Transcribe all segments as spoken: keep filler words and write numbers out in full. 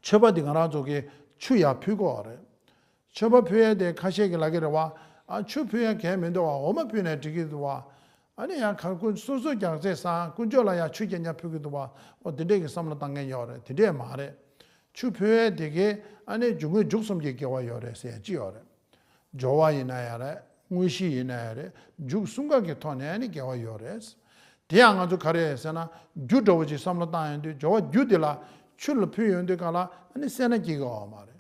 མཆོད་པ་འདི་ང་རང་ཚོ་གི་ཆུ་ཡར་ཕུལ་དགོས་པ་རེད། མཆོད་པ་ཕུལ་ཡས་དེ་ཁ་ཤས་ཀྱིས་ལབ་ཀྱི་རེད་བ། ཨ་ཆུ་ཕུལ་ཡས་གལ་མི་འདུག་བ། འོ་མ་ཕུལ་ནས་འགྲིག་གི་འདུག་བ། ཨ་ནི་ཡང་གར་ཁུ་སོ་སོ་རྒྱག་རྩེ་བཟང་དཀོན་མཆོག་ལ་ཡང་ཆུ་རྐྱང་རྐྱང་ཕུལ་གྱི་འདུག་བ། འོ་དེ་འདྲས་ཀྱི་བསམ་བློ་བཏང་མཁན་ཡོད་རེད། དེ་འདྲས་མ་རེད། ཆུ་ཕུལ་ཡས་དེ་གས་ཨ་ནི་རྒྱུ་དངོས་མཇུག་གསུམ་གྱི་དགེ་བ་ཡོད་རེད་ཟེར་ཡས་ཅི་ཡོད་རེད། སྦྱོར་བ་ཡིན་ན་ཡང་རེད། དངོས་གཞི་ཡིན་ན་ཡང་རེད། མཇུག་གསུམ་ཀ་གི་ཐོག་ནས་ནི་དགེ་བ་ཡོད་རེད། དེ་ཡང་ང་ཚོ་ག་རེ་ཟེར་ན། རྒྱུ་འདྲ་བོ་ཅིག་བསམ་བློ་བཏང་ཡོང་དུས་སྦྱོར་བ་རྒྱུ་དེ་ལ་ཆུ་ལ་ཕུལ་ཡོང་དུས་ག་ལ་ནི་སེར་སྣ་སྐྱེ་གི་ཡོད་མ་རེད།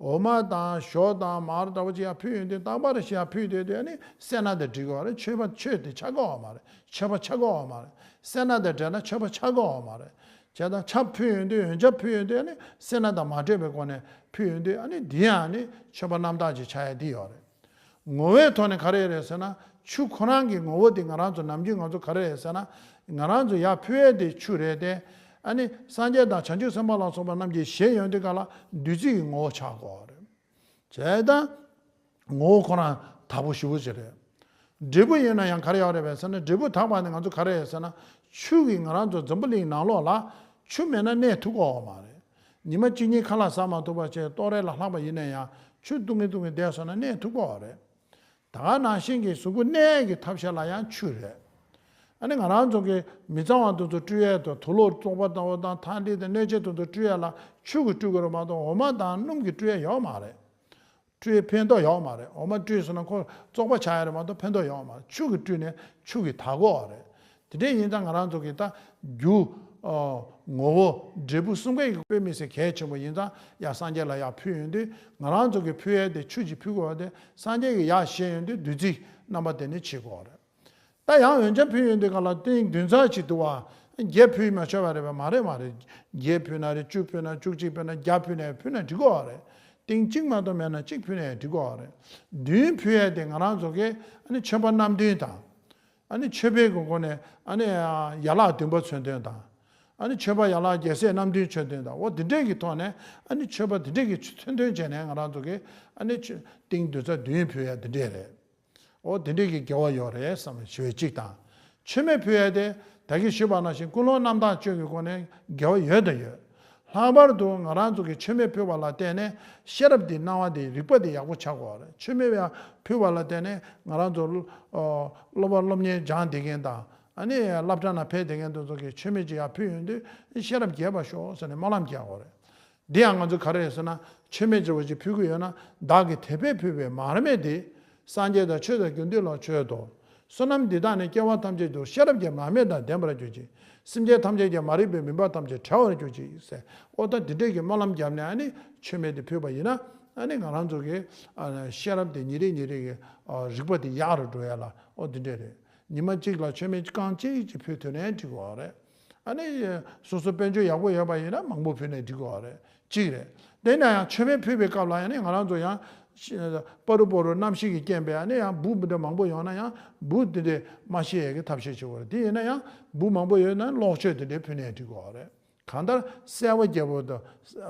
འོ་མ་དང་ཞོ་དང་མར་འདྲ་བོ་ཅིག་ཡང་ཕུལ་ཡོང་དུས་རྟག་པར་ཞིག་ཡང་ཕུལ་དུས་དེ་ནི་སེར་སྣ་དེ་འགྲིག་གི་ཡོད་རེད། མཆོད་པ་མཆོད་དེ་ཆགས་ཀྱི་ཡོད་མ་རེད། མཆོད་པ་ཆགས་ཀྱི་ཡོད་མ་རེད། སེར་སྣ་དེ་བྲལ་ན་མཆོད་པ་ཆགས་ཀྱི་ཡོད་མ་རེད། བྱས་ཙང་ཆབ་ཕུལ་ཡོང་དུས་ཡོན་ཆབ་ཕུལ་ཡོང་དུས་ནི་སེར་སྣ་དང་མ་བྲལ་བའི་སྒོ་ནས་ཕུལ་ཡོང་དུས་ཨ་ནི་འདི་ཡང་ནི་མཆོད་པ་རྣམ་དག་ཅིག་ཆགས་ཡ་འདི་ཡོད་རེད། ངོ་བོའི་ཐོག་ནས་ག་རེ་རེད་ཟེར་ན། ཆུ་ཁོ་རང་གི་ངོ་བོ་དེ་ང་རང་ཚོ་ནམ་རྒྱུན་ང་ཚོ་ག་རེ་རེད་ཟེར་ན། ང་རང་ཚོ་ཡར་ཕུལ་ཡས་དེ་ཆུ་རེད་དེ། ཨ་ནི་སངས་རྒྱས་དང་བྱང་ཆུབ་སེམས་དཔའ་ལ་སོགས་པ་རྣམས་ཀྱིས་བཞེས་ཡོང་དུས་ག་ལ་བདུད་རྩི་གི་ངོ་བོ་ཆགས་དགོས་པ་རེད། བྱས་ཙང་། ངོ་བོ་ཁོ་རང་དག་པོ་ཞེ་པོ་ཅིག་རེད། འབྲས་བུ་ཡིན་ན་ཡང་ག་རེ་ཡོད་རེད་པས་ཟེར་ན། འབྲས་བུ་དག་པ་ནི་ང་ཚོ་ག་རེ་རེད་ཟེར་ན། ཆུ་གིས་ང་རང་ཚོ་འཛམ་བུ་གླིང་ནང་ལོགས་ལ་ཆུ་མེད་ན་གནས་ཐུབ་ཀྱི་ཡོད་མ་རེད། ཉི་མ་གཅིག་གཉིས་ཁ་ལག་ཟ་མ་ཐུབ་པ་བྱས་ལྟོ་རས་ལ་ལྷག་པ་ཡིན་ན་ཡང་ཆུ་བཏུང་གིན་བཏུང་གིན་བསྡད་སོང་ན་གནས་ཐུབ་ཀྱི་ཡོད་རེད། ད་ག་ནང་བཞིན་གྱི་གཟུགས་པོ་གནས་ཀྱི་ཐབས་ཤེས་ལ་ཡང་ཆུ་རེད། ཨ་ནི་ང་རང་ཚོ་གི་མི་གཙང་བ་དེ་ཚོ་བཀྲུ་ཡས་དང་དུག་ལོག་བཙོག་པ་ལྟ་བུ་དང་ཐག་འདི་དང་སྣོད་ཆས་དེ་ཚོ་བཀྲུ་ཡས་ལ་ཆུ་གིས་བཀྲུ་དགོས་རེད་མ་གཏོགས་འོ་མ་དང་སྣུམ་གྱིས་བཀྲུ་ཡས་ཡོད་མ་རེད། བཀྲུས་ཕན་ཐོགས་ཡོད་མ་རེད། འོ་མ་བཀྲུས་སོང་ན་ཁོ་བཙོག་པ་ཆགས་ཡ་རེད་མ་གཏོགས་ཕན་ཐོགས་ཡོད་མ་རེད། ཆུ་གིས་བཀྲུས་ནས་ཆུ་གིས་དག་གོ་རེད། དེ་འདྲས་ཡིན་ཙང་ང་རང་ཚོ་གི་ད་རྒྱུ་ཨ་ངོ་བོ་འབྲས་བུ་གསུམ་ཀའི་དཔེ་མི་སྲིད་གལ་ཆེན་པོ་ཡིན་ཙང་ཡ་སངས་རྒྱས་ལ་ཡ་ཕུལ་ཡོང་དུས་ང་རང་ཚོ་གི་ཕུལ་ཡས་དེ་ཆུ་ཅིག་ཕུལ་དགོས་པ་དེ་སངས་རྒྱས་ཀྱིས་ཡ་བཞེས་ཡོང་དུས་བདུད་རྩི་རྣམ་པ་དེ་ནི་བྱེད་དགོས་རེད། ད་ཡང་འོན་ཀྱང་ཕུལ་ཡོང་དུས་ག་ལ་ཏིང་བདུན་ཚར་ཅིག་འདུག་བ། བརྒྱད་ཕུལ་མ་ཆོག་པ་རེད་པས། མ་རེད་མ་རེད། བརྒྱད་ཕུལ་ན་རེད། བཅུ་ཕུལ་ན་བཅུ་གཅིག་ཕུལ་ན་བརྒྱ་ཕུལ་ནས་ཕུལ་ན་འགྲིག་གོ་རེད། ཏིང་གཅིག་མ་གཏོགས་མེད་ན་གཅིག་ཕུལ་ནས་འགྲིག་གོ་རེད། བདུན་ཕུལ་ཡས་དེ་ང་རང་ཚོ་གི་ཨ་ནི་མཆོད་པ་རྣམ་བདུན་དང་། ཨ་ནི་མཆོད་པའི་སྒོ་ནས་ཨ་ནི་ཡན་ལག་བདུན་པ་མཚོན་དོན་དང་། ཨ་ནི་མཆོད་པ་ཡན་ལག་བརྒྱད་ཟས་རྣམ་བདུན་མཚོན་དོན་དང་། འོ་དེ་འདྲས་ཀྱི་ཐོག་ནས་ཨ་ནི་མཆོད་པ་དེ་འདྲས་ཀྱི་མཚོན་དོན་བྱས་ནས་ང་རང་ཚོ་གི་ཨ་ནི་ཏིང་བདུན་ཚར་བདུན་ཕུལ་ཡས་དེ་འདྲས་རེད། འོ་དེ་འདྲས་ཀྱི་དགེ་བ་ཡོད་རེད་བསམ་པའི་ཞུ་བའི་གཅིག་དང་། མཆོད་མེ་ཕུལ་ཡས་དེ་ད་གིན་ཞུས་པ་ནང་བཞིན་ཀུན་སློང་རྣམ་དག་བཅོས་ཀྱི་སྒོ་ནས་དགེ་བ་ཡོད་དང་ཡོད། ལྷག་པར་དུ་ང་རང་ཚོ་གི་མཆོད་མེ་ཕུལ་བ་ལ་བརྟེན་ནས་ཤེས་རབ་དེ་སྣང་བ་དེ་རིག་པ་དེ་ཡག་པོ་ཆགས་དགོས་རེད། མཆོད་མེ་ཡང་ཕུལ་བ་ལ་བརྟེན་ནས་ང་རང་ཚོ་སློབ་པ་སློབ་གཉེར་སྦྱངས་བསྡད་མཁན་དང་ཨ་ནི་སློབ་གྲྭ་ནང་ཕེབས་བསྡད་མཁན་དེ་ཚོ་གི་མཆོད་མེ་ཅིག་ཡར་ཕུལ་ཡོང་དུས་ཤེས་རབ་རྒྱས་པར་ཤོག་ཟེར་ནས་སྨོན་ལམ་རྒྱག་དགོས་རེད། འདི་ཡང་ང་ཚོ་ག་རེ་རེད་ཟེར་ན། མཆོད་མེ་འདྲ་བོ་ཅིག་ཕུལ་གྱི་ཡོད་ན་བདག་གིས་དེ་བས་ཕུལ་བའི་མར་མེ་དེ། སངས་རྒྱས་དང་ཆོས་དང་དགེ་འདུན་ལ་མཆོད་དོ། བསོད་ནམས་འདི་དག་ནི་སྐྱེ་བ་ཐམས་ཅད་དུ་ཤེས་རབ་ཀྱི་མར་མེ་དང་ལྡན་པར་གྱུར་ཅིག་སེམས་ཅན་ཐམས་ཅད་ཀྱི་མ་རིག་པའི་མུན་པ་ཐམས་ཅད་བྲལ་བར་གྱུར་ཅིག་ཟེར། ཨོ་ད་འདི་འདྲས་ཀྱི་སྨོན་ལམ་བརྒྱབ་ནས་ཨ་ནི་མཆོད་མེ་དེ་ཕུལ་བ་ཡིན་ན་ཨ་ནི་ང་རང་ཚོ་གི་ཤེས་རབ་དེ་ཉིན་རེ་ཉིན་རེ་གི་རིག་པ་དེ་ཡག་རུ་འགྲོ་ཡ་ལ་ཨོ་འདི་འདྲས་རེད། ཉི་མ་གཅིག་ལ་མཆོད་མེ་རྐང་གཅིག་ཅིག་ཕུལ་ཐུབ་ནའི་འགྲིག་གི་རེད། ཨ་ནི་སོ་སོ་དཔལ་འབྱོར་ཡག་པོ་ཡོད་པ་ཡིན་ན་མང་པོ་ཕུལ་ནའི་འགྲིག་གི་རེད། གཅིག་རེད། དེ་ན་ཡང་མཆོད་མེ་ཕུལ་བའི་སྐབས་ལ་ཡང་ནི་ང་རང་ཚོ་ཡང་པ་རུ་པ་རུ་རྣམ་ཤེས་ཀྱི་རྐྱེན་པས་ཨ་ནི་ཡང་འབུ་འདི་འདྲ་མང་པོ་ཡོང་ན་ཡང་འབུ་འདི་འདྲས་མ་ཤི་ཡས་ཀྱི་ཐབས་ཤེས་བྱེད་དགོས་རེད། དེ་ཡིན་ན་ཡང་འབུ་མང་པོ་ཡོད་ན་གློག་མཆོད་འདི་འདྲས་ཕུལ་ནའི་འགྲིག་གི་རེད། གང་ལྟར་གསལ་པོ་རྒྱལ་པོ་དང་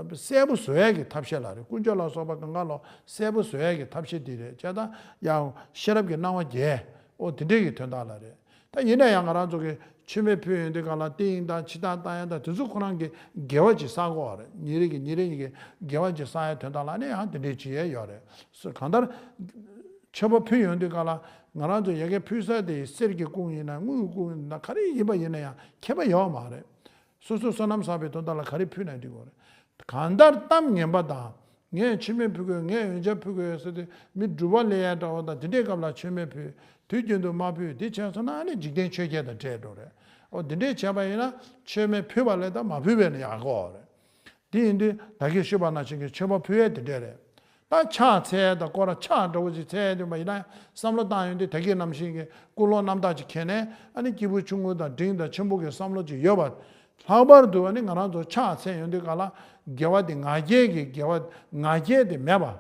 གསལ་པོ་བཟོ་ཡས་ཀྱི་ཐབས་ཤེས་ལ་རེད། དཀོན་མཆོག་ལ་སོགས་པ་གང་ག་ལོ་གསལ་པོ་བཟོ་ཡས་ཀྱི་ཐབས་ཤེས་འདི་རེད། བྱས་ཙང་ཡང་ཤེས་རབ་ཀྱི་སྣང་བ་རྒྱས། ཨོ་དེ་འདྲས་ཀྱི་དོན་དག་ལ་རེད། ད་ཡིན་ན་ཡང་ང་རང་ཚོ་གི་མཆོད་མེ་ཕུལ་ཡོང་དུས་ག་ལ་ཏིང་དང་ཕྱི་ཐག་བཏང་ཡ་དང་དེ་ཚོ་ཁོ་རང་གི་དགེ་བ་ཅིག་བསགས་དགོས་པ་རེད། ཉིན་རེ་གི་ཉིན་རེ་གཉིས་ཀྱི་དགེ་བ་ཅིག་བསགས་ཡ་དོན་དག་ལ་ནི་ཡང་དེ་འདྲས་ཅིག་ཡས་ཡོད་རེད། གང་ལྟར་མཆོད་པ་ཕུལ་ཡོང་དུས་ག་ལ་ང་རང་ཚོ་ཡ་གི་ཕུལ་ས་དེ་གསེར་གྱི་ཀོང་ཡིན་ན་དངུལ་གྱི་ཀོང་ཡིན་ན་ག་རེ་ཡིན་པ་ཡིན་ན་ཡང་ཁྱད་པར་ཡོད་མ་རེད། སོ་སོ་བསོད་ནམས་བསགས་པའི་དོན་དག་ལ་ག་རེ་ཕུལ་ན་འགྲིག་གི་རེད། གང་ལྟར་གཏམ་ངན་པ་དང་། ངས་མཆོད་མེ་ཕུལ་དགོས། ངས་འོན་ཆ་ཕུལ་དགོས་ཟེར་ཏེ་མི་སྒྲུབ་པ་ལས་ཡ་འདྲ་བོ་དང་དེ་འདྲའི་སྐབས་ལ་མཆོད་མེ་ཕུལ། དུས་རྒྱུན་དུ་མ་ཕུལ་དེ་བྱས་སོང་ན་ཨ་ནི་འཇིག་རྟེན་ཆོས་བརྒྱད་དང་བྲལ་འགྲོ་རེད། ཨོ་དེ་འདྲའི་བྱས་པ་ཡིན་ན་མཆོད་མེ་ཕུལ་བ་ལས་ད་མ་ཕུལ་བས་ན་ཡག་གོ་རེད། དེ་ཡིན་དུས་ད་གིན་ཞུས་པ་ནང་བཞིན་གྱི་མཆོད་པ་ཕུལ་ཡས་དེ་འདྲས་རེད། ད་ཕྱག་འཚལ་ཡས་དང་སྐོར་ར་ཕྱག་འདྲ་བོ་ཅིག་འཚལ་ཡས་འདུག་པ་ཡིན་ན་བསམ་བློ་བཏང་ཡོང་དུས་ད་གིན་ནམ་ཞིག་གི་ཀུན་སློང་རྣམ་དག་ཅིག་ཁྱེར་ནས་ཨ་ནི་སྐྱེས་བུ་ཆུང་ངུ་དང་འབྲིང་དང་ཆེན་པོ་གི་བསམ་བློ་ཅིག་ཡོད་པ། ལྷག་པར་དུ་ཨ་ནི་ང་རང་ཚོ་ཕྱག་འཚལ་ཡོང་དུས་ག་ལ་དགེ་བ་དེ་ང་རྒྱལ་གྱི་དགེ་བ་ང་རྒྱལ་དེ་མེད་པ།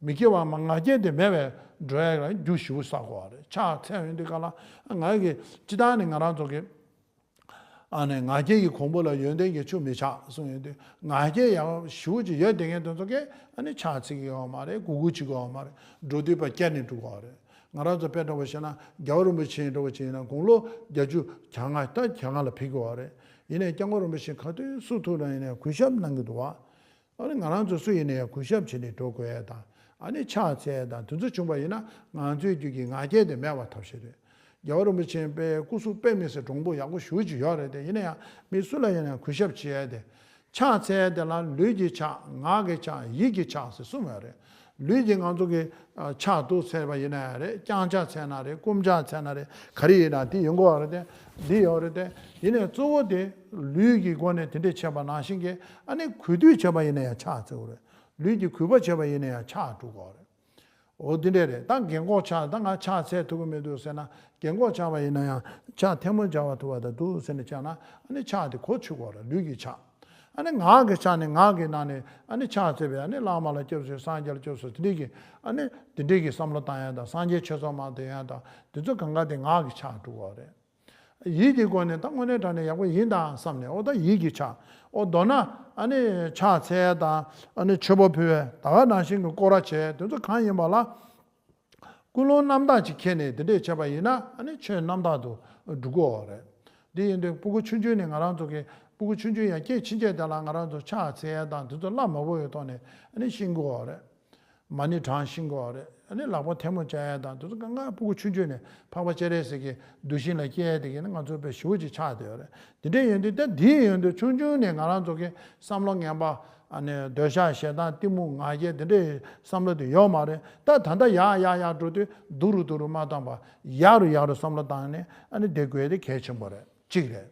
མི་དགེ་བ་མ་ང་རྒྱལ་དེ་མེད་པའི་འགྲོ་ཡས་ལ་རྒྱུ་ཞེ་པོ་བསགས་དགོས་པ་རེད། ཕྱག་འཚལ་ཡོང་དུས་ག་ལ་ང་གི་སྤྱི་བཏང་ནས་ང་རང་ཚོ་གི་ཨ་ནི་ང་རྒྱལ་གྱི་གོང་བུ་ལ་ཡོན་ཏན་གྱི་ཆུ་མི་ཆགས་གསུངས་ཡོད་དུས་ང་རྒྱལ་ཡག་ཞེ་པོ་ཅིག་ཡོད་བསྡད་མཁན་དེ་ཚོ་གས་ཨ་ནི་ཕྱག་འཚལ་གྱི་ཡོད་མ་རེད། གུས་བཀུར་བྱེད་ཀྱི་ཡོད་མ་རེད། འགྲོ་དུས་ཕར་བསྐྱར་ནས་འགྲོ་དགོས་པ་རེད། ང་རང་ཚོ་དཔེ་འདྲ་བོ་བཤད་ན་རྒྱལ་བ་རིན་པོ་ཆེ་འདྲ་བོ་བྱས་ན་དགུང་ལོ་བརྒྱད་ཅུ་གྱ་ལྔ་ད་གྱ་ལྔ་ལ་ཕེབས་ཀྱི་ཡོད་རེད། ཡིན་ནའི་སྐྱབས་མགོན་རིན་པོ་ཆེ་ག་དུས་སུ་ཐུག་ན་ཡིན་ནའི་གུས་ཞབས་གནང་གི་འདུག་བ། ཨ་ནི་ང་རང་ཚོ་སུ་ཡིན་ན་ཡང་གུས་ཞབས་བྱས་ནས་འགྲོ་དགོས་ཡ་དང་། ཨ་ནི་ཕྱག་འཚལ་ཡ་དང་དེ་ཚོ་བྱུང་བ་ཡིན་ན་ང་ཚོའི་རྒྱུད་ཀྱི་ང་རྒྱལ་དེ་མེད་པ་ཐབས་ཤེས་རེད། རྒྱལ་བ་རིན་པོ་ཆེ་དཔེ་སྐུ་གཟུགས་དཔེ་མི་སྲིད་གྲུང་པོ་ཡག་པོ་ཞེ་པོ་ཅིག་ཡོད་རེད་དེ། ཡིན་ན་ཡང་མི་སུ་ལ་ཡིན་ན་ཡང་གུས་ཞབས་བྱེད་ཡ་དེ། ཕྱག་འཚལ་ཡ་དེ་ལ་ལུས་ཀྱི་ཕྱག་ངག་གི་ཕྱག་ཡིད་ཀྱི་ཕྱག་ཟེར་གསུམ་ཡོད་རེད། ལུས་ཀྱི་ང་ཚོ་གི་ཨ་ཕྱག་ཏུ་འཚལ་བ་ཡིན་ན་ཡང་རེད། བརྐྱང་ཕྱག་འཚལ་ན་རེད། བསྐུམ་ཕྱག་འཚལ་ན་རེད། ག་རེ་ཡིན་ན་དེ་ཡོང་གི་ཡོད་རེད་དེ། འདི་ཡོད་རེད་དེ། ཡིན་ནའི་གཙོ་བོ་དེ་ལུས་ཀྱི་སྒོ་ནས་དེ་འདྲས་བྱས་པ་ནང་བཞིན་གྱི། ཨ་ནི་གུས་འདུད་བྱས་པ་ཡིན་ན་ཡང་ཕྱག་འཚལ་དགོས་རེད། ལུས་ཀྱི་གུས་པ་བྱས་པ་ཡིན་ན་ཡང་ཕྱག་འགྲུབ་དགོས་རེད། འོ་འདི་འདྲས་རེད། ད་རྒན་གོག་ཆགས། ད་ང་ཕྱག་འཚལ་ཐུབ་ཀྱི་མི་འདུག་ཟེར་ན། རྒན་གོག་ཆགས་པ་ཡིན་ན་ཡང་ཕྱག་ཐལ་མོ་སྦྱར་བ་ཐུབ་པ་དང་འདུག་ཟེར་ནས་བྱས་ན། ཨ་ནི་ཕྱག་དེ་གོ་ཆོད་དགོས་རེད། ལུས་ཀྱི་ཕྱག་ཨ་ནི་ངག་གི་ཕྱག་ནི་ངག་གི་ནང་ནས་ཨ་ནི་ཕྱག་འཚལ་བའི། ཨ་ནི་བླ་མ་ལ་སྐྱབས་སུ། སངས་རྒྱས་ལ་སྐྱབས་སུ། དེ་འདྲས་ཀྱི་ཨ་ནི་དེ་འདྲས་ཀྱི་བསམ་བློ་བཏང་ཡ་དང་། སངས་རྒྱས་ཆོས་ཚོགས་མང་དུ་ཡོང་ཡ་དང་། དེ་ཚོ་གང་ག་དེ་ངག་གི་ཕྱག་འགྲུབ་པ་རེད། ཡིད་ཀྱི་སྒོ་ནས་ད་དངོས་གནས་དྲང་གནས་ཡག་པོ་ཡིན་ད་བསམ་ནས། འོ་ད་ཡིད་ཀྱི་ཕྱག་འོ་མདོར་ན་ཨ་ནི་ཕྱག་འཚལ་ཡ་དང་། ཨ་ནི་མཆོད་པ་ཕུལ་བའི་ད་ག་ནང་བཞིན་གྱི་སྐོར་ར་བྱས། དེ་ཚོ་གང་ཡིན་པ་ལ། ཀུན་སློང་རྣམ་དག་ཅིག་འཁྱེར་ནས་དེ་འདྲས་བྱས་པ་ཡིན་ན། ཨ་ནི་ཆོས་རྣམ་དག་ཏུ་འགྲུབ་ཀྱི་ཡོད་རེད། འདི་ཡིན་དུས་སྤུ་གུ་ཆུང་ཆུང་ནས་ང་རང་ཚོ་གི། སྤུ་གུ་ཆུང་ཆུང་ཡར་སྐྱེས་ཕྱིན་ཆད་དེ་ལ་ང་རང་ཚོ་ཕྱག་འཚལ་ཡ་དང་དེ་ཚོ་བླ་མ་བོ་ཡི་ཐོག་ནས་ཨ་ནི་ཤེས་ཀྱི་ཡོད་རེད། མ་ཎི་བགྲང་ཤེས་ཀྱི་ཡོད་རེད། ཨ་ནི་ལག་པ་ཐལ་མོ་སྦྱར་ཡ་དང་དེ་ཚོ་གང་ག་སྤུ་གུ་ཆུང་ཆུང་ནས། འཕགས་པ་སྤྱན་རས་གཟིགས་ཀྱི་གདུལ་ཞིང་ལ་སྐྱེལ་ཡ་དེ་གི་ནི་ང་ཚོ་དཔེ་ཞེ་པོ་ཅིག་ཆགས་བསྡད་ཡོད་རེད། དེ་འདྲས་ཡིན་དུས་ད་འདི་ཡིན་དུས་ཆུང་ཆུང་ནས་ང་རང་ཚོ་གི་བསམ་བློ་ངན་པ། ཨ་ནི་འདོད་ཆགས་ཞེ་སྡང་གཏི་མུག་ང་རྒྱལ་དེ་འདྲའི་བསམ་བློ་དེ་ཡོད་མ་རེད། ད་ད་ལྟ་ཡར་ཡར་ཡར་འགྲོ་དུས་སྡུག་རུ་སྡུག་རུ་མ་བཏང་བར་ཡག་རུ་ཡག་རུ་བསམ་བློ་བཏང་ནས་ཨ་ནི་བསྡད་དགོས་དེ་གལ་ཆེན་པོ་རེད། གཅིག་རེད།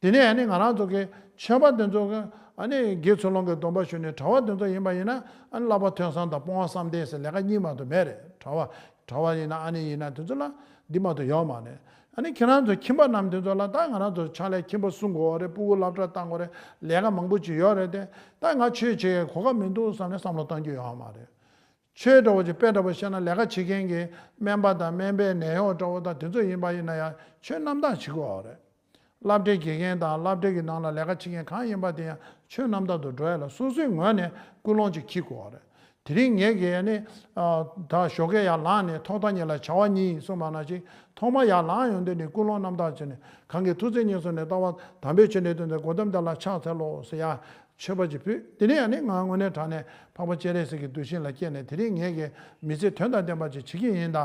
དེ་ནས་ཨ་ནི་ང་རང་ཚོ་གི་ཆོས་པ་དེ་ཚོ་གི་ཨ་ནི་དགེ་ཚུལ་སློང་གི་སྡོམ་པ་ཞུས་ནས་གྲྭ་པ་དེ་ཚོ་ཡིན་པ་ཡིན་ན། ཨ་ནི་བསླབ་པ་ཐོས་བསམ་དང་སྤོང་བ་བསམ་གཏན་ཟེར་ལས་ཀ་གཉིས་མ་གཏོགས་མེད་རེད། གྲྭ་པ་གྲྭ་པ་ཡིན་ན་ཨ་ནི་ཡིན་ན་དེ་ཚོ་ལ་འདི་མ་གཏོགས་ཡོད་མ་རེད། ཨ་ནི་ཁྱེད་རང་ཚོ་ཁྱིམ་པ་རྣམས་དེ་ཚོ་ལ་ད་ང་རང་ཚོ་ཕྱག་ལས་ཁྱིམ་པ་སྲུང་དགོས་རེད། སྤུ་གུ་སློབ་གྲྭ་བཏང་དགོས་རེད། ལས་ཀ་མང་པོ་ཅིག་ཡོད་རེད་དེ། ད་ང་ཆོས་བྱེད་ཡའི་གོ་སྐབས་མི་འདུག་བསམ་ནས་བསམ་བློ་གཏོང་རྒྱུ་ཡོད་མ་རེད། ཆོས་འདྲ་བོ་ཅིག་དཔེ་འདྲ་བོ་བཤད་ན། ལས་ཀ་བྱེད་མཁན་གྱི་སྨན་པ་དང་སྨན་པའི་ནད་གཡོག་འདྲ་བོ་དང་དེ་ཚོ་ཡིན་པ་ཡིན་ན་ཡང་ཆོས་རྣམ་དག་བྱེད་དགོས་རེད། སློབ་གྲྭའི་དགེ་རྒན་དང་སློབ་གྲྭའི་གི་ནང་ལ་ལས་ཀ་བྱེད་མཁན་གང་ཡིན་པ་དེ་ཡང་ཆོས་རྣམ་དག་ཏུ་འགྲོ་ཡ་ལ་སོ་སོའི་ངོས་ནས་ཀུན་སློང་ཅིག་འཁྱེར་དགོས་པ་རེད། དེ་རིང་ངས་ཀྱིས་ནི་ཨ་ད་ཞོགས་ཀས་ཡར་ལངས་ནས་ཐོག་མཐའ་གཉིས་ལ་བྱ་བ་གཉིས་གསུངས་པ་ནང་བཞིན། ཐོག་མར་ཡར་ལངས་ཡོང་དུས་ནས་ཀུན་སློང་རྣམ་དག་བྱས་ནས། གང་གི་ཐུགས་བརྩེ་ཉེར་བཟུང་ནས། ལྟ་བ་དམ་པའི་ཆོས་འདི་སྟོན་ཏེ། གོ་ཏམ་དེ་ལ་ཕྱག་འཚལ་ལོ་ཟེར་ཡ་མཆོད་པ་ཅིག་ཕུལ། དེ་ནས་ཡང་ནི་ང་དངོས་གནས་དྲང་གནས་འཕགས་པ་སྤྱན་རས་གཟིགས་ཀྱི་གདུལ་ཞིང་ལ་སྐྱེས་ནས། དེ་རིང་ངས་ཀྱིས་མི་ཚེ་དོན་དང་ལྡན་པ་ཅིག་བྱེད་ཀྱི་ཡིན་ད།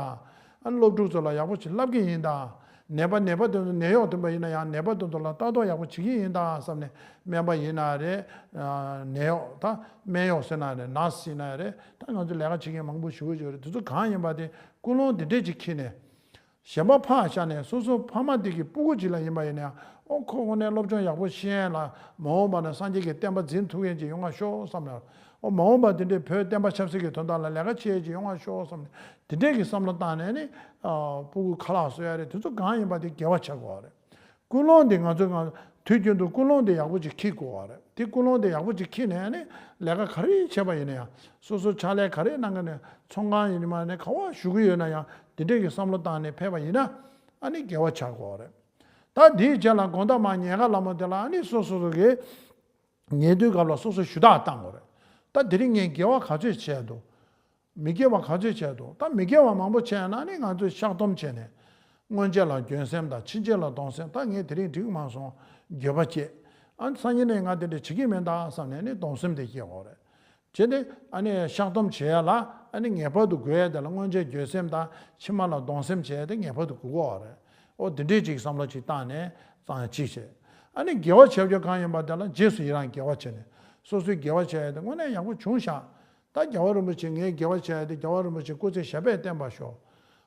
ཨ་ནི་སློབ་ཕྲུག་ཚོ་ལ་ཡག་པོ་ཞིག་བསླབ་ཀྱི་ཡིན་ད། ནད་པ་ནད་པ་དེ་ཚོ་ནད་གཡོག་དེ་འདྲ་ཡིན་ན་ཡང་ནད་པ་དེ་ཚོ་ལ་ལྟ་རྟོག་ཡག་པོ་བྱེད་ཀྱི་ཡིན་ད་བསམ་ནས། སྨན་པ་ཡིན་ན་རེད། ཨ་ནད་གཡོག་ད་སྨན་གཡོག་ཟེར་ན་རེད། ནར་སི་ཡིན་ན་རེད། ད་ང་ཚོ་ལས་ཀ་བྱེད་མཁན་མང་པོ་ཞེ་པོ་ཅིག་ཡོད་རེད། དེ་ཚོ་གང་ཡིན་པ་དེ་ཀུན་སློང་དེ་འདྲས་ཅིག་འཁྱེར་ནས། གཞན་པ་ཕར་བཞག་ནས་སོ་སོ་ཕ་མ་དེ་གི་སྤུ་གུ་ཅིག་ལ་ཡིན་པ་ཡིན་ན་ཡང་། ཨོ་ཁོ་དངོས་གནས་སློབ་སྦྱོང་ཡག་པོ་ཤེས་ཡ་ལ། མ་འོངས་པ་ན་སངས་རྒྱས་ཀྱི་བསྟན་པ་འཛིན་ཐུབ་མཁན་ཅིག་ཡོང་བ་ཤོག་བསམ་ན། ཨོ་མ་འོངས་པ་དེ་འདྲའི་བོད་བསྟན་པ་ཆབ་སྲིད་ཀྱི་དོན་དག་ལ་ལས་ཀ་བྱེད་ཡ་ཅིག་ཡོང་བ་ཤོག་བསམ་ནས། དེ་འདྲས་ཀྱི་བསམ་བློ་བཏང་ནས་ནི་ཨ་སྤུ་གུ་ཁ་ལག་བཟོ་ཡ་རེད། དེ་ཚོ་གང་ཡིན་པ་དེ་དགེ་བ་བྱ་དགོས་པ་རེད། ཀུན་སློང་འདི་ང་ཚོས་ང་དུས་རྒྱུན་དུ་ཀུན་སློང་འདི་ཡག་པོ་ཅིག་འཁྱེར་དགོས་པ་རེད། དེ་ཀུན་སློང་འདི་ཡག་པོ་ཅིག་འཁྱེར་ནས་ནི་ལས་ཀ་ག་རེ་བྱས་པ་ཡིན་ན་ཡང་། སོ་སོ་ཕྱག་ལས་ག་རེ་གནང་གི་ནས། ཚོང་ཁང་ཡིན་མ་ནས་ག་བ་ཞུགས་ཀྱི་ཡོད་ན་ཡང་། དེ་འདྲས་ཀྱི་བསམ་བློ་བཏང་ནས་ཕེབས་པ་ཡིན་ན་ཨ་ནི་དགེ་བ་བྱ་དགོས་པ་རེད། ད་དེའི་རྗེས་ལ་དགོང་དག་མར་ཉལ་ཁ་ལ་མོ་དེ་ལ་ཨ་ནི་སོ་སོ་སོ་གི་ཉལ་དུས་སྐབས་ལ་སོ་སོ་ཞུ་དག་བཏང་དགོས་རེད། ད་དེ་རིང་ངས་དགེ་བ་ག་ཚོད་བྱས་འདུག་མི་དགེ་བ་ག་ཚོད་བྱས་འདུག་ད་མི་དགེ་བ་མང་པོ་བྱས་ན་ནི་ང་ཚོས་བཤགས་སྡོམ་བྱས་ནས། སྔོན་ཆད་ལ་འགྱོད་སེམས་དང་ཕྱིན་ཆད་ལ་སྡང་སེམས། ད་ངས་དེ་རིང་འགྲིག་མ་སོང་། འགྱོད་པ་སྐྱེས། ཨ་སང་ཉིན་ནས་ང་དེ་འདྲ་བྱེད་ཀྱི་མེད་ད་བསམ་ནས་ནི་སྡང་སེམས་དེ་སྐྱེ་དགོས་རེད། བྱས་ཏེ་ཨ་ནི་བཤགས་སྡོམ་བྱེད་ཡ་ལ་ཨ་ནི་ངེས་པར་དུ་དགོས་ཡ་དེ་ལ་སྔོན་ཆད་འགྱོད་སེམས་དང་ཕྱི་མ་ལ་སྡང་སེམས་བྱེད་ཡ་དེ་ངེས་པར་དུ་དགོས་ཀྱི་ཡོད་རེད། ཨོ་དེ་འདྲས་ཅིག་བསམ་བློ་ཅིག་བཏང་ནས་གཙང་ཡ་གཅིག་བྱས། ཨ་ནི་དགེ་བ་བྱ་རྒྱུ་གང་ཡིན་པ་དེ་ལ་རྗེས་སུ་ཡི་རང་དགེ་བ་བྱས་ནས། སོ་སོའི་དགེ་བ་བྱས་ཡ་དེ་དངོས་གནས་ཡག་པོ་བྱུང་ཤག་ད་རྒྱལ་བ་རིན་པོ་ཆེ་ངས་དགེ་བ་བྱས་ཏེ་རྒྱལ་བ་རིན་པོ་ཆེ་སྐུ་ཚེ་ཞབས་པད་བརྟན་པར་ཤོག་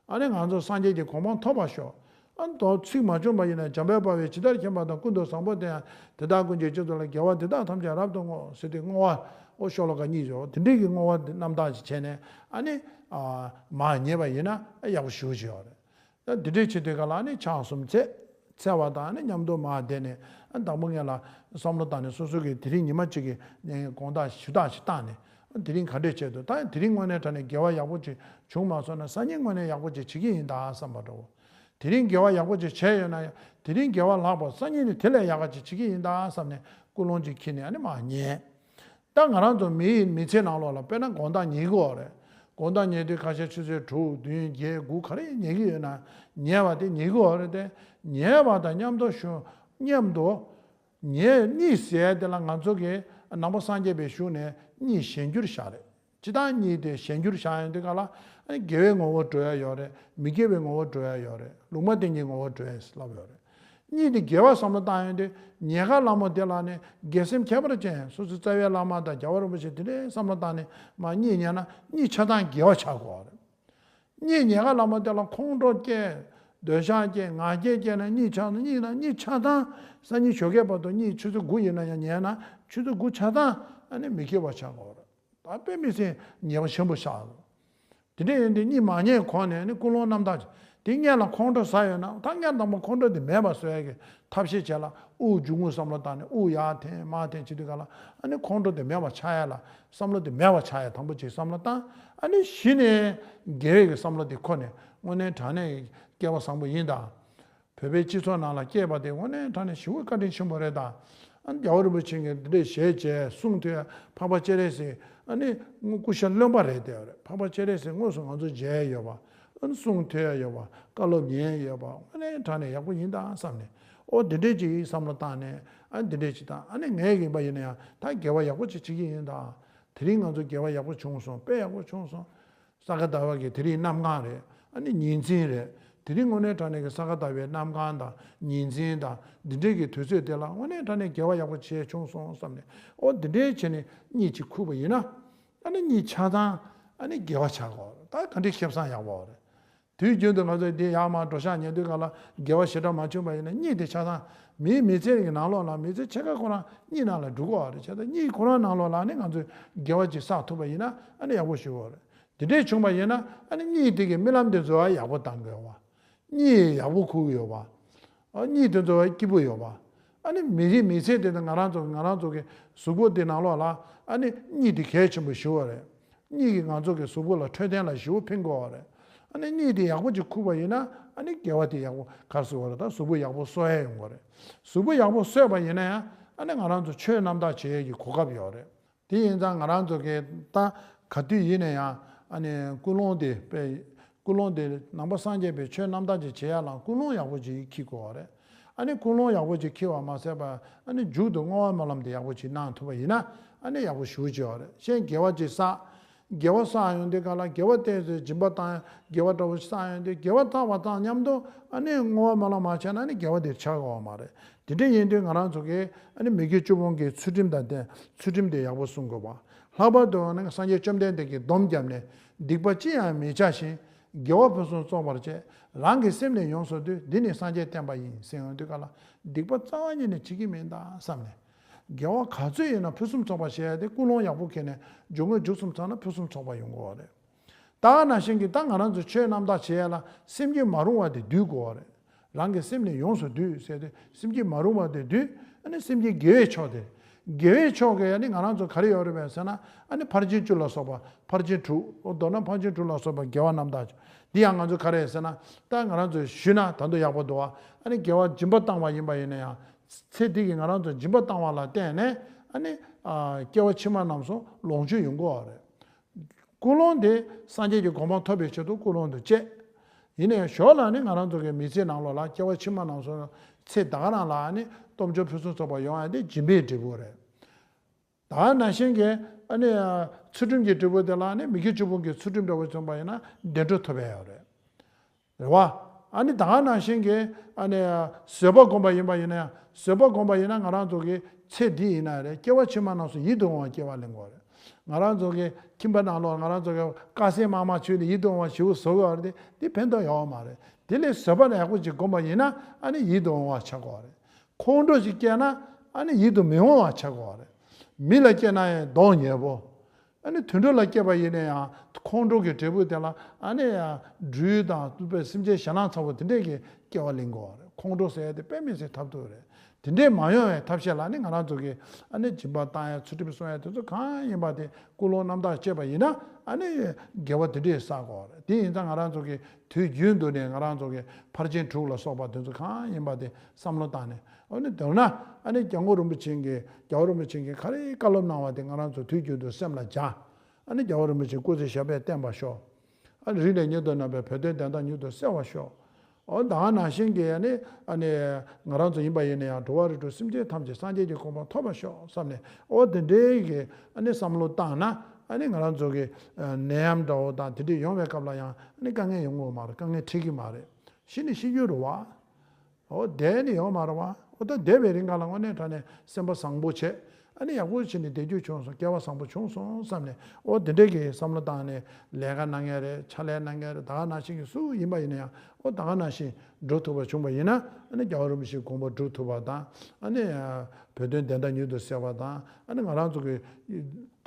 ཨ་ནི་ང་ཚོ་སངས་རྒྱས་ཀྱི་གོ་འཕང་ཐོབ་པར་ཤོག་ཨ་ནི་དོ་ཚིག་མ་བྱུང་བ་ཡིན་ན། འཇམ་དཔལ་དཔའ་བོས་ཇི་ལྟར་མཁྱེན་པ་དང་། ཀུན་ཏུ་བཟང་པོ་དེ་ཡང་དེ་དག་ཀུན་གྱི་རྗེས་སུ་བསླབ། དགེ་བ་འདི་དག་ཐམས་ཅད་རབ་ཏུ་བསྔོ། ཟེར་ཏེ་བསྔོ་བ། ཨོ་ཤོ་ལོ་ཀ་གཉིས་ཡོད། དེ་འདྲའི་གི་བསྔོ་བ་འདི་རྣམ་དག་ཅིག་བྱས་ནས་ཨ་ནི་ཨ་མར་ཉལ་བ་ཡིན་ན་ཨ་ཡག་པོ་ཞེ་པོ་ཅིག་ཡོད་རེད། ད་འདི་འདྲའི་བྱེད་དུས་ག་ལ་ནི་ཕྱག་གསུམ་འཚལ། འཚལ་བ་དང་ནི་མཉམ་དུ་མར་བསྡད་ནས་ཨ་བདག་པོ་ངན་ལ་བསམ་བློ་བཏང་ནས། སོ་སོ་གི་དེ་རིང་ཉི་མ་གཅིག་གི་ནས་དགོང་དག་ཞུ་དག་ཞིག་བཏང་ནས། ཨ་དེ་རིང་ག་འདྲས་བྱས་འདུག་ད་དེ་རིང་དངོས་གནས་དྲང་གནས་དགེ་བ་ཡག་པོ་ཅིག་བྱུང་མ་སོང་ན་སང་ཉིན་དངོས་གནས་ཡག་པོ་ཅིག་བྱེད་ཀྱི་ཡིན་ད་བསམ་པ་འདྲ་བོ། དེ་རིང་དགེ་བ་ཡག་པོ་ཅིག་བྱས་ཡོད་ན་ཡང་དེ་རིང་དགེ་བ་ལྷག་པ་སང་ཉིན་ནི་དེ་ལས་ཡག་ག་ཅིག་བྱེད་ཀྱི་ཡིན་ད་བསམ་ནས་ཀུན་སློང་ཅིག་འཁྱེར་ནས་ཨ་ནི་མར་ཉལ། ད་ང་རང་ཚོ་མི་ཡི་མི་ཚེ་ནང་ལོགས་ལ་དཔེར་ན་དགོང་དག་ཉལ་གྱི་ཡོད་རེད། དགོང་དག་ཉལ་དུས་ཁ་ཤས་ཆུ་ཚོད་དྲུག་བདུན་བརྒྱད་དགུ་ག་རེ་ཉལ་གྱི་ཡོད་ན། ཉལ་བ་དེ་ཉལ་གྱི་ཡོད་རེད་དེ། ཉལ་བ་དང་མཉམ་དུ་ཞུ་མཉམ་དུ་ཉལ་གཉིད་སད་དེ་ལ་ང་ཚོ་གི་ ནང་པ་སངས་རྒྱས་པའི་གཞུང་ནས་གཉིད་གཞན་འགྱུར་བཞག་རེད། སྤྱིར་བཏང་གཉིད་དེ་གཞན་འགྱུར་བཞག་ཡོང་དུས་ག་ལ་ཨ་ནི་དགེ་བའི་ངོ་བོར་འགྲོ་ཡ་ཡོད་རེད། མི་དགེ་བའི་ངོ་བོར་འགྲོ་ཡ་ཡོད་རེད། ལུང་མ་བསྟན་གྱི་ངོ་བོར་འགྲོ་ཡ་ལབ་ཡོད་རེད། གཉིད་དེ་དགེ་བ་བསམ་བློ་བཏང་ཡོང་དུས་ཉེ་དགའ་ལྷ་མོ་དེ་ལ་ནི་དགེ་སེམས་ཁྱད་པར་ཅན། སོ་སོའི་རྩ་བའི་བླ་མ་དང་རྒྱལ་བ་རིན་པོ་ཆེ་དེ་འདྲའི་བསམ་བློ་བཏང་ནས་མར་གཉིད་ཉལ་ན་གཉིད་ཆ་ཚང་དགེ་བ་ཆགས་དགོས་པ་རེད། གཉིད་ཉལ་ཁ་ལ་མ་དེ་ལ་ཁོང་ཁྲོ་སྐྱེས། འདོད་ཆགས་སྐྱེས། ང་རྒྱལ་སྐྱེས་ན་གཉིད་ཆགས་ན། གཉིད་ན་གཉིད་ཆ་ཚང་སང་ཉིན་ཞོགས་ཀས་བར་དུ་གཉིད་ཆུ་ཚོད་དགུ་ཡིན་ན་ཡང་ཉལ་ན་ཆུ་ཚོད་དགུ་ཆ་ཚང་ཨ་ནི་མི་སྐྱིད་པ་ཆགས་དགོས་རེད། ད་དཔེ་མི་སྲིད་ཉེས་པ་ཆེན་པོ་ཆགས། དེ་འདྲ་ཡིན་དུས་གཉིད་མ་ཉལ་གོང་ནས་ནི་ཀུན་སློང་རྣམ་དག་དེ་སྔོན་ལ་ཁོང་ཁྲོ་ཟ་ཡོད་ན་ད་སྔོན་དང་པོ་ཁོང་ཁྲོ་དེ་མེད་པ་བཟོ་ཡ་གི་ཐབས་ཤེས་བྱས་ལ་དབུགས་འབྱུང་རྔུབ་བསམ་བློ་བཏང་ནས་དབུགས་ཡར་འཐེན་མར་འཐེན་བྱེད་དུས་ག་ལ་ཨ་ནི་ཁོང་ཁྲོ་དེ་མེད་པ་ཆགས་ཡ་ལ་བསམ་བློ་དེ་མེད་པ་ཆགས་ཡ་དང་པོ་གཅིག་བསམ་བློ་བཏང་། ཨ་ནི་གཞི་ནས་དགེ་བའི་གི་བསམ་བློ་དེ་ཁོ་ནས་དངོས་གནས་དྲང་གནས་སྐལ་བ་བཟང་པོ་ཡིན་ད། བོད་པའི་སྤྱི་ཚོགས་ནང་ལ་སྐྱེས་པ་དེ་དངོས་གནས་དྲང་གནས་ཞེ་པོ་བཀའ་དྲིན་ཆེན་པོ་རེད་ད། ཨ་ནི་རྒྱལ་བ་རིན་པོ་ཆེ་གིས་འདི་འདྲས་ཞལ་མཇལ་གསུང་ཐོས། འཕགས་པ་སྤྱན་རས་གཟིགས་ཨ་ནི་སྐུ་ཤ་རློན་པ་རེད་དེ་རེད། འཕགས་པ་སྤྱན་རས་གཟིགས་དངོས་སུ་ང་ཚོ་མཇལ་ཡོད་པ། ཨ་ནི་གསུང་ཐོས་ཡོད་པ། བཀའ་སློབ་ཉན་ཡོད་པ། དངོས་གནས་དྲང་གནས་ཡག་པོ་ཡིན་ད་བསམ་ནས། ཨོ་འདི་འདྲས་ཅིག་བསམ་བློ་བཏང་ནས་ཨ་ནི་འདི་འདྲས་ཅིག་བཏང་། ཨ་ནི་ངས་ཡིན་པ་ཡིན་ན་ཡང་ད་དགེ་བ་ཡག་པོ་ཅིག་བྱེད་ཀྱི་ཡིན་ད། དེ་རིང་ང་ཚོ་དགེ་བ་ཡག་པོ་བྱུང་སོང་། དཔེ་ཡག་པོ་བྱུང་སོང་། ས་ག་ཟླ་བ་གི་དེ་རིང་གནམ་གང་རེད། ཨ་ནི་ཉི་འཛིན་རེད། དེ་རིང་དངོས་གནས་དྲང་གནས་ཀྱི་ས་ག་ཟླ་བའི་གནམ་གང་དང་ཉི་འཛིན་དང་འདི་འདྲས་ཀྱི་དུས་ཚོད་དེ་ལ་དངོས་གནས་དྲང་གནས་དགེ་བ་ཡག་པོ་བྱས་བྱུང་སོང་བསམ་ནས། ཨོ་འདི་འདྲས་བྱས་ནས་གཉིད་ཅིག་ཁུག་པ་ཡིན་ན་ཨ་ནི་གཉིད་ཆ་ཚང་ཨ་ནི་དགེ་བ་ཆགས་དགོས། ད་ག་འདྲའི་ཁེ་བཟང་ཡག་པོ་རེད། དུས་རྒྱུན་དུ་ང་ཚོས་འདི་ཡར་མར་འགྲོ་ཤག་ཉལ་དུས་ག་ལ་དགེ་བ་ཞེ་དྲག་མ་བྱུང་པ་ཡིན་ན་གཉིད་དེ་ཆ་ཚང་མིའི་མི་ཚེ་གི་ནང་ལོགས་ལ་མི་ཚེ་ཕྱེད་ཀ་ཁོ་རང་གཉིད་ནང་ལ་འགྲོ་གི་ཡོད་རེད། བྱས་ཙང་གཉིད་ཁོ་རང་ནང་ལོགས་ལ་ནི་ང་ཚོས་དགེ་བ་ཅིག་བསགས་ཐུབ་པ་ཡིན་ན་ཨ་ནི་ཡག་པོ་ཞེ་པོ་རེད། དེ་འདྲས་བྱུང་པ་ཡིན་ན་ཨ་ནི་གཉིད་དེ་གི་རྨི་ལམ་དེ་ཚོ་ཡག་པོ་བཏང་གི་ཡོད་པ། གཉིད་ཡག་པོ་ཁུག་གི་ཡོད་པ། ཨ་གཉིད་དེ་ཚོ་སྐྱིད་པོ་ཡོད་པ། ཨ་ནི་མི་རིགས་མི་ཚེ་དེ་ནི་ང་རང་ཚོ་ང་རང་ཚོ་གི་གཟུགས་པོ་དེ་ནང་ལོགས་ལ་ཨ་ནི་གཉིད་དེ་གལ་ཆེན་པོ་ཞེ་པོ་རེད། གཉིད་ཀྱིས་ང་ཚོ་གི་གཟུགས་པོ་ལ་འཕྲོད་བསྟེན་ལ་ཞེ་པོ་ཕན་གྱི་ཡོད་རེད། ཨ་ནི་གཉིད་དེ་ཡག་པོ་ཅིག་ཁུག་པ་ཡིན་ན་ཨ་ནི་དགེ་བ་དེ་ཡག་པོ་ག་རེ་ཟེར་དགོས་རེད། ད་གཟུགས་པོ་ཡག་པོ་གསོ་ཡ་ཡོང་གི་རེད། གཟུགས་པོ་ཡག་པོ་གསོས་པ་ཡིན་ན་ཡང་ཨ་ནི་ང་རང་ཚོ་ཆོས་རྣམ་དག་བྱེད་ཡས་ཀྱི་གོ་སྐབས་ཡོད་རེད། དེ་ཡིན་ཙང་ང་རང་ཚོ་གི་ད་ག་དུས་ཡིན་ན་ཡང་ཨ་ནི་ཀུན་སློང་དེ་དཔེ་ཀུན་སློང་དེ་ནང་པ་སངས་རྒྱས་པའི་ཆོས་རྣམ་དག་ཅིག་བྱེད་ཡ་ལ་ཀུན་སློང་ཡག་པོ་ཅིག་འཁྱེར་དགོས་པ་རེད། ཨ་ནི་ཀུན་སློང་ཡག་པོ་ཅིག་འཁྱེར་བ་མ་ཟད་པ་ཨ་ནི་མཇུག་ཏུ་བསྔོ་བ་སྨོན་ལམ་དེ་ཡག་པོ་ཅིག་གནང་ཐུབ་པ་ཡིན་ན་ཨ་ནི་ཡག་པོ་ཞེ་པོ་ཅིག་ཡོད་རེད། གཞན་དགེ་བ་ཅིག་བསགས། དགེ་བ་བསགས་ཡོང་དུས་ག་ལ་དགེ་བ་དེ་ཚོའི་སྦྱིན་པ་བཏང་ཡ། དགེ་བ་འདྲ་བོ་ཞིག་བསགས་ཡོང་དུས་དགེ་བ་བསགས་པ་དང་མཉམ་དུ་ཨ་ནི་བསྔོ་བ་སྨོན་ལམ་མ་བྱས་ན་ཨ་ནི་དགེ་བ་དེ་ཆགས་ཀྱི་ཡོད་མ་རེད། དེ་འདྲ་ཡིན་དུས་ང་རང་ཚོ་གིས་ཨ་ནི་མི་དགེ་བཅུ་སྤོང་གི་ཚུལ་ཁྲིམས་དང་ལྡན་ཚུལ་ཁྲིམས་དེ་ཡག་པོ་སྲུང་དགོས་པ། ལྷག་པར་དུ་ཨ་ནི་སངས་རྒྱས་བཅོམ་ལྡན་འདས་ཀྱིས་སྡོམ་བརྒྱབ་ནས་སྡིག་པ་ཅི་ཡང་མི་བྱ་ཞིང་། དགེ་བ་ཕུན་སུམ་ཚོགས་པར་སྤྱད། རང་གི་སེམས་ནི་ཡོངས་སུ་འདུལ། འདི་ནི་སངས་རྒྱས་བསྟན་པ་ཡིན། ཟེར་ཡོང་དུས་ག་ལ་སྡིག་པ་རྩ་བ་ཉིད་ནས་བྱེད་ཀྱི་མིན་ད་བསམ་ནས། དགེ་བ་ག་ཚོད་ཡིན་ན་ཕུན་སུམ་ཚོགས་པ་བྱེད་ཡ་དེ་ཀུན་སློང་ཡག་པོ་འཁྱེར་ནས་སྦྱོར་དངོས་མཇུག་གསུམ་ཚང་ན་ཕུན་སུམ་ཚོགས་པ་ཡོང་གི་ཡོད་རེད། ད་ག་ནང་བཞིན་གྱི་ད་ང་རང་ཚོ་ཆོས་རྣམ་དག་བྱེད་ཡ་ལ་སེམས་ཀྱིས་མ་རུང་བ་དེ་འདུལ་དགོས་པ་རེད། རང་གི་སེམས་ནི་ཡོངས་སུ་འདུལ་ཟེར་ཏེ་སེམས་ཀྱིས་མ་རུང་བ་དེ་འདུལ། ཨ་ནི་སེམས་ཀྱི་དགེ་བའི་ཕྱོགས་དེ། དགེ་བའི་ཕྱོགས་ཀྱི་ཨ་ནི་ང་རང་ཚོ་ག་རེ་ཡོད་རེད་པས་ཟེར་ན་ཨ་ནི་ཕར་ཕྱིན་བཅུ་ལ་སོགས་པ་ཕར་ཕྱིན་དྲུག་མདོར་ན་ཕར་ཕྱིན་དྲུག་ལ་སོགས་པ་དགེ་བ་རྣམ་དག་འདི་ཡང་ང་ཚོ་ག་རེ་ཟེར་ན་ད་ང་རང་ཚོས་ཞུས་ན་ད་དུང་ཡག་པོ་འདུག་བ། ཨ་ནི་དགེ་བ་སྦྱིན་པ་བཏང་བ་ཡིན་པ་ཡིན་ན་ཡང་ཚེ་འདི་གི་ང་རང་ཚོ་སྦྱིན་པ་བཏང་བ་ལ་བརྟེན་ནས་ཨ་ནི་སྐྱེ་བ་ཕྱི་མ་རྣམས་སུ་ལོངས་སྤྱོད་ཡོང་གི་ཡོད་རེད། ཀུན་སློང་དེ་སངས་རྒྱས་ཀྱི་གོ་འཕང་ཐོབ་པའི་ཆེད་དུ་ཀུན་སློང་དུ་བྱེད། ཡིན་ནའི་ཞོར་ལ་ནི་ང་རང་ཚོ་གི་མི་ཚེའི་ནང་ལོགས་ལ་སྐྱེ་བ་ཕྱི་མ་རྣམས་སུ་ཚེ་ད་ག་རང་ལ་ནི་སྟོབས་འབྱོར་ཕུན་སུམ་ཚོགས་པ་ཡོང་ཡ་དེ་སྦྱིན་པའི་འབྲས་བུ་རེད། ད་ནང་བཞིན་གྱི་ཨ་ནི་ཚུལ་ཁྲིམས་ཀྱི་འབྲས་བུ་དེ་ལ་ནི་མི་དགེ་བཅུ་སྤོང་གི་ཚུལ་ཁྲིམས་འདྲ་བོ་བྱུང་བ་ཡིན་ན་བདེ་འགྲོ་ཐོབ་ཡ་ཡོད་རེད། རེད་བ། ཨ་ནི་ད་ག་ནང་བཞིན་གྱི་ཨ་ནི་བཟོད་པ་བསྒོམ་པ་ཡིན་པ་ཡིན་ན་ཡང་བཟོད་པ་བསྒོམ་པ་ཡིན་ན་ང་རང་ཚོ་གི་ཚེ་འདི་ཡིན་ན་རེད། སྐྱེ་བ་ཕྱི་མ་རྣམས་སུ་ཡིད་དུ་འོང་བ་སྐྱེ་བ་ལེན་དགོས་རེད། ང་རང་ཚོ་གི་ཁྱིམ་པ་ནང་ལོགས་ང་རང་ཚོ་གི་དཀར་ཟས་དམར་དམར་མཆོད་ནས་ཡིད་དུ་འོང་བ་ཞེ་པོ་བཟོ་གི་ཡོད་རེད་དེ་དེ་ཕན་ཐོགས་ཡོད་མ་རེད། དེ་ལས་བཟོད་པ་ཡག་པོ་ཅིག་བསྒོམ་པ་ཡིན་ན་ཨ་ནི་ཡིད་དུ་འོང་བ་ཆགས་དགོས་རེད། ཁོང་ཁྲོ་ཞིག་སྐྱེས་ན་ཨ་ནི་ཡིད་དུ་མི་འོང་བ་ཆགས་དགོས་རེད། མི་ལ་སྐྱེས་ན་ཡང་གདོང་ཉེས་པོ། ཨ་ནི་དུད་འགྲོ་ལ་སྐྱེས་པ་ཡིན་ན་ཡང་ཁོང་ཁྲོ་གི་འབྲས་བུ་དེ་ལ་ཨ་ནི་ཡང་སྦྲུལ་དང་སྤུ་པའི་སེམས་ཅན་ཞེད་སྣང་ཚ་བོ་དེ་འདྲས་ཀྱི་སྐྱེ་བ་ལེན་དགོས་པ་རེད། ཁོང་ཁྲོ་ཟེར་ཡ་དེ་དཔེ་མི་སྲིད་ཐབས་སྡུག་རེད། དེ་འདྲས་མ་ཡོང་བའི་ཐབས་ཤེས་ལ་ནི་ང་རང་ཚོ་གི་ཨ་ནི་སྦྱིན་པ་བཏང་ཡ་ཚུལ་ཁྲིམས་སྲུང་ཡ་དེ་ཚོ་གང་ཡིན་པ་དེ་ཀུན་སློང་རྣམ་དག་བྱས་པ་ཡིན་ན་ཨ་ནི་དགེ་བ་དེ་འདྲས་བསགས་དགོས་པ་རེད། དེ་ཡིན་ཙང་ང་རང་ཚོ་གི་དུས་རྒྱུན་དུ་ནས་ང་རང་ཚོ་གི་ཕར་ཕྱིན་དྲུག་ལ་སོགས་པ་དེ་ཚོ་གང་ཡིན་པ་དེ་བསམ་བློ་བཏང་ནས་ཨ་ནི་མདོར་ན་ཨ་ནི་སྐྱབས་མགོན་རིན་པོ་ཆེ་གིས་རྒྱལ་བ་རིན་པོ་ཆེ་གིས་ག་རེ་བཀའ་སློབ་གནང་བ་དེ་ང་རང་ཚོ་དུས་རྒྱུན་དུ་སེམས་ལ་འཇགས། ཨ་ནི་རྒྱལ་བ་རིན་པོ་ཆེ་སྐུ་ཚེ་ཞབས་པད་བརྟན་པར་ཤོག་ཨ་ནི་རིང་ནས་མྱུར་དུ་རྣམ་པའི་བོད་དོན་བདེན་མཐའ་མྱུར་དུ་གསལ་བར་ཤོག་འོ་ད་ག་ནང་བཞིན་གྱི་ཨ་ནི་ཨ་ནི་ང་རང་ཚོ་ཡིན་པ་ཡིན་ན་ཡང་འགྲོ་བ་རིགས་དྲུག་སེམས་ཅན་ཐམས་ཅད་སངས་རྒྱས་ཀྱི་གོ་འཕང་ཐོབ་པར་ཤོག་བསམ་ནས། འོ་དེ་འདྲའི་གི་ཨ་ནི་བསམ་བློ་བཏང་ན། ཨ་ནི་ང་རང་ཚོ་གི་ཨ་ནད་ཡམས་འདྲ་བོ་དང་དེ་འདྲས་ཡོང་བའི་སྐབས་ལ་ཡང་ཨ་ནི་དཀའ་ངལ་ཡོང་གི་ཡོད་མ་རེད། དཀའ་ངལ་འཕྲད་ཀྱི་མ་རེད། ཤི་ནི་ཤི་རྒྱུ་རེད་བ། འོ་བསྡད་ནི་ཡོད་མ་རེད་བ། འོ་ད་བསྡད་པའི་རིང་ག་ལ་དངོས་གནས་དྲང་གནས་སེམས་པ་བཟང་པོ་བྱས། ཨ་ནི་ཡག་པོ་བྱས་ནས་བསྡད་རྒྱུ་བྱུང་སོང་། སྐལ་བ་བཟང་པོ་བྱུང་སོང་བསམ་ནས། འོ་དེ་འདྲས་ཀྱི་བསམ་བློ་བཏང་ནས་ལས་ཀ་གནང་མཁན་རེད། ཕྱག་ལས་གནང་མཁན་རེད། ད་ག་ནང་བཞིན་གྱི་སུ་ཡིན་པ་ཡིན་ན་ཡང་འོ་ད་ག་ནང་བཞིན་འགྲོ་ཐུབ་པ་བྱུང་བ་ཡིན་ན། ཨ་ནི་རྒྱལ་བ་རིན་པོ་ཆེའི་དགོངས་པ་སྒྲུབ་ཐུབ་པ་དང་། ཨ་ནི་བོད་དོན་བདེན་མཐའ་མྱུར་དུ་གསལ་བ་དང་། ཨ་ནི་ང་རང་ཚོ་གི་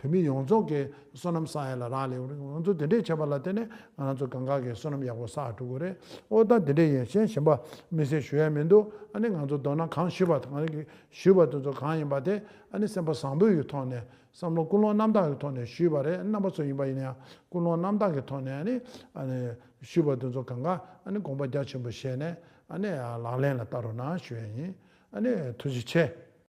བོད་མི་ཡོངས་རྫོགས་ཀྱི་བསོད་ནམས་བསགས་ཡ་ལ་རག་ལས་པ་རེད། ང་ཚོ་དེ་འདྲས་བྱས་པ་ལ་བརྟེན་ནས་ང་རང་ཚོ་གང་ག་གི་བསོད་ནམས་ཡག་པོ་བསགས་འགྲོ་གི་རེད། ཨོ་ད་དེ་འདྲས་ཡིན། གཞན་གཞན་པ་དམིགས་བསལ་ཞུ་ཡ་མི་འདུག་ཨ་ནི་ང་ཚོ་མདོར་ན་གང་ཞུས་པ་ང་རང་གིས་ཞུས་པ་དེ་ཚོ་གང་ཡིན་པ་དེ་ཨ་ནི་སེམས་པ་བཟང་པོའི་གི་ཐོག་ནས། བསམ་བློ་ཀུན་སློང་རྣམ་དག་གི་ཐོག་ནས་ཞུས་པ་རེད། རྣམ་པ་ཚོ་ཡིན་པ་ཡིན་ན་ཡང་ཀུན་སློང་རྣམ་དག་གི་ཐོག་ནས་ཨ་ནི་ཨ་ནི་ཞུས་པ་དེ་ཚོ་གང་ག་ཨ་ནི་དགོངས་པ་རྒྱ་ཆེན་པོ་བཞེས་ནས་ཨ་ནི་ལག་ལེན་ལ་བསྟར་རོགས་གནང་ཞུ་ཡ་ཡིན། ཨ་ནི་ཐུགས་རྗེ་ཆེ།